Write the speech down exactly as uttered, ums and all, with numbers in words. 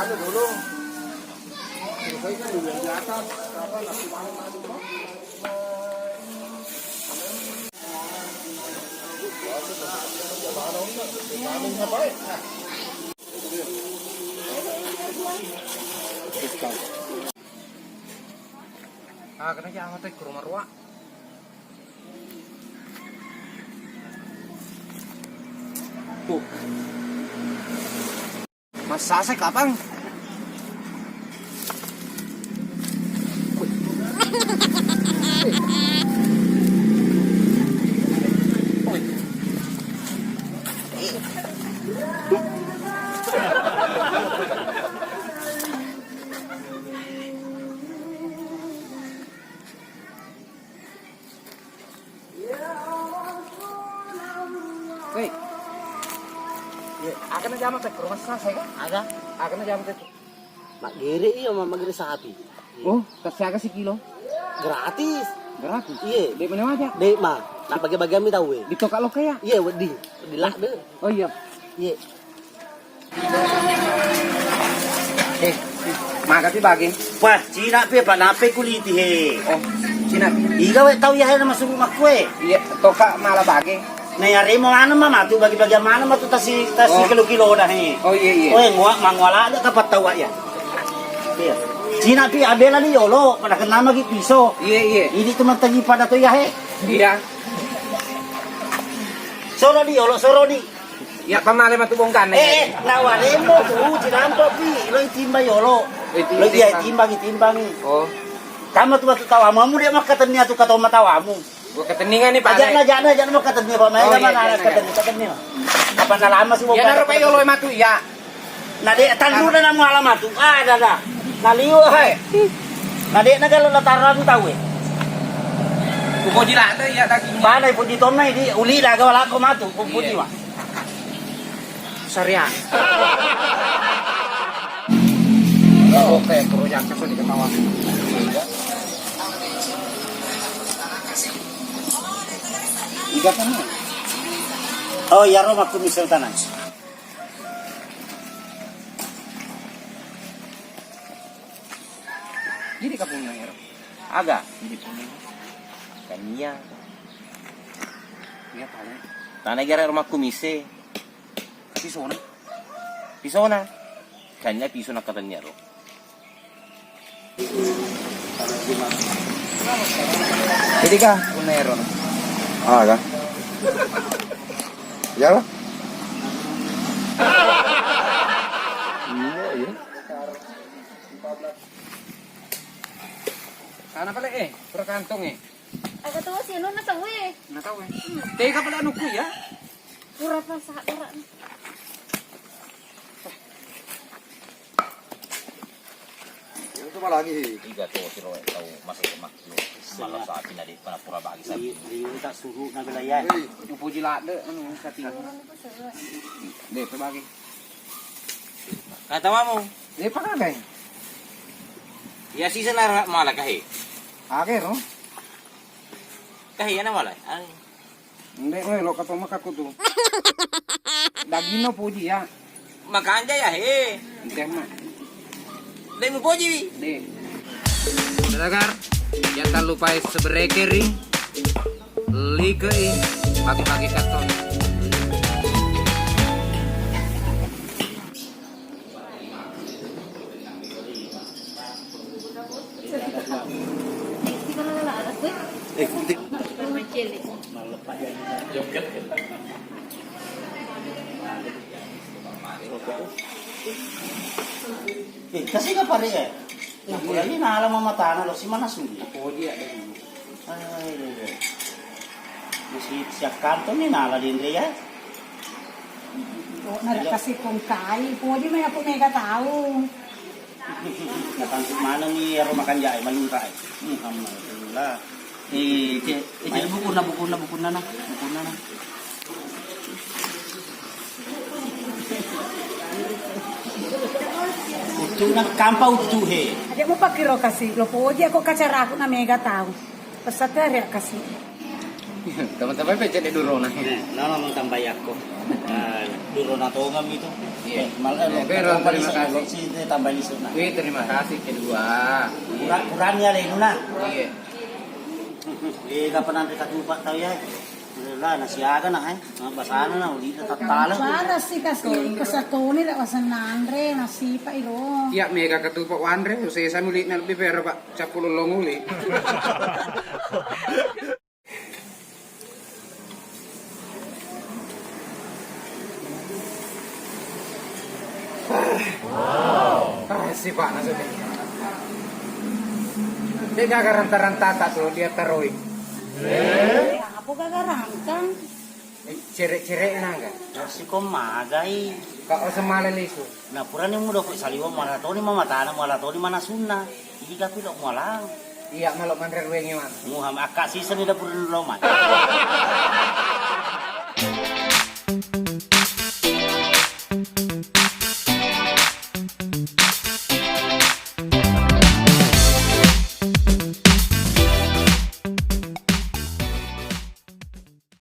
Ah, kena jangan teh kurma ruak. Tuh. Massasai kapang. Wei. Iya, aga na jama te rumah saya kan? Aga? Aga na jama te. Maggere iya, ma-, maggere sapi. Oh, kasi aga sikilo? Gratis. Gratis? Iya. Dek mana aja? Dek ma. Nak bagi-bagi ami tahu eh. Di toko lo kaya? Iya, wedi. Di lak deh. Oh iya. Iya. Eh, makasih bagi. Wah, Cina pi apa nape kuliti he? Oh, Cina. Iga we tau ya he nama suruh makku eh. Iya, toka malah bagi. Nah, ya remo mana mah matu bagi-bagi mana matu tasi tasi Oh. kilo-kilo dah he. Oh iya iya. Oh, ngua manguala ada kapat tahu ya. Iya. Cina pi abela ni yolo, pada kenal lagi piso. Iya iya. Ini teman tadi pada tuh ya he. Iya. Soro di yolo, soro di. Ya, pamale matu bongkana, Eh, ya. eh, nawaremmo tu, cinampa pi, lo itimba yolo. Eh, Lo dia timba. Timbangi, timbangi. Oh. Kamu tu matu tawamu, dia makkatenni atu katoma tawamu. Gua keteningan nih, Pak. Ajana, ajana, ajana makkatenni, Pak. Mai Oh, sama iya, anak iya, iya. Katenni, katenni. Apa nalama sih, Ya, Bapak? naro pa yolo matu, ya. Nah, dek, tandu na namu alamatu. Ah, ada, ada. Naliu, hai. Nah, dek, na kalau latarang tahu, eh. Upoji lah, tuh, ya, dagingnya. Mana ipuji tonna, di uli laga walako matu, upoji, Iya. Mas. Syariah. Oke, proyek apa diketahui? Iga kan? Oh, ya, Rom, aku misal tanah. Jadi kapunna, ya, Rom? Aga? Jadi punna. Tania. Iya, paling. Tana gara rumahku mise. Pisona. Pisona. Kanya piso nakkatennia ro. Jadi kah punna ero? Ah, kah? Iya lah. Iya, iya. Sana pale eh, pura kantong eh. Aga to si anu na tau e. Na tau e. Hmm. Tega pale anukku ya. Pura pa sadara. Itu malangi. Iga to siro tau masuk makku. Malah sapi na di pura bagi sapi. Iya, iya, tak suruh na bela ya. Hei. Upoji ladde anu sapi. Deh, bagi. Kata mamu. Deh, pakai. Ya sisa nara mala kahe. Ake ro. Kahe ana mala. Ai. Ndek we lo kato makaku tu. Dagingno poji ya. Makanja ya he. Ndek mah. Dek mu poji wi. Dek. Saudara, jangan lupa subscribe, like, bagi-bagi karton. Eh, kasi ka pare ya? Nah, pura ini nala mama tanah lo si mana suli. Oh, dia ada dulu. Ai, lele. Masih siap kantong ni nala di Indria. Oh, nare kasi kongkai, poji mai aku mega tau. Natantu maneng ni ero makan jae, malunta e. Hmm, alhamdulillah. Eh, cek, eh, cek bukunna, bukunna, bukunna na, bukunna na. Uttu na kampa uttu he. Aja mu pakkiro kasi, lo poji ako kacaraku na mega tau. Pesate area kasi. Teman-teman pecet di durona. Eh, nana mau tambahi aku. Eh, durona tongam itu. Iya. Mal-, eh, eh, lo-, Bero, tambah terima lisu, kasih. Lo-, si-, tambah lisu, nah. Wih, terima kasih kedua. Kurang, kurang ya, Lenu, nah. Iya. Eh, kapan nanti katupa tau ya? Lah, nasi aga nah, eh. Nah, basana nah, uli tattala. Bara si kasi, kesakoni lek wasan nanre, nasi pa iro. Iya, mega katupa wanre, usesa muli na lebih pero, Pak. Capulu longuli. Ah, sipakna sudah. Dia gaga ranta-ranta tak tuh dia taroi. Apa gaga rantang? Eh, cere-cere naga. Siko magai. Kak, oh, semale lisu. Nah, purani muda ko saliwa, muala toni mamatana, muala toni manasunna. Iga pi lo muala. Iya, malo manre ruengi, Wan. Muham, akka sisa ni dapur lo mai.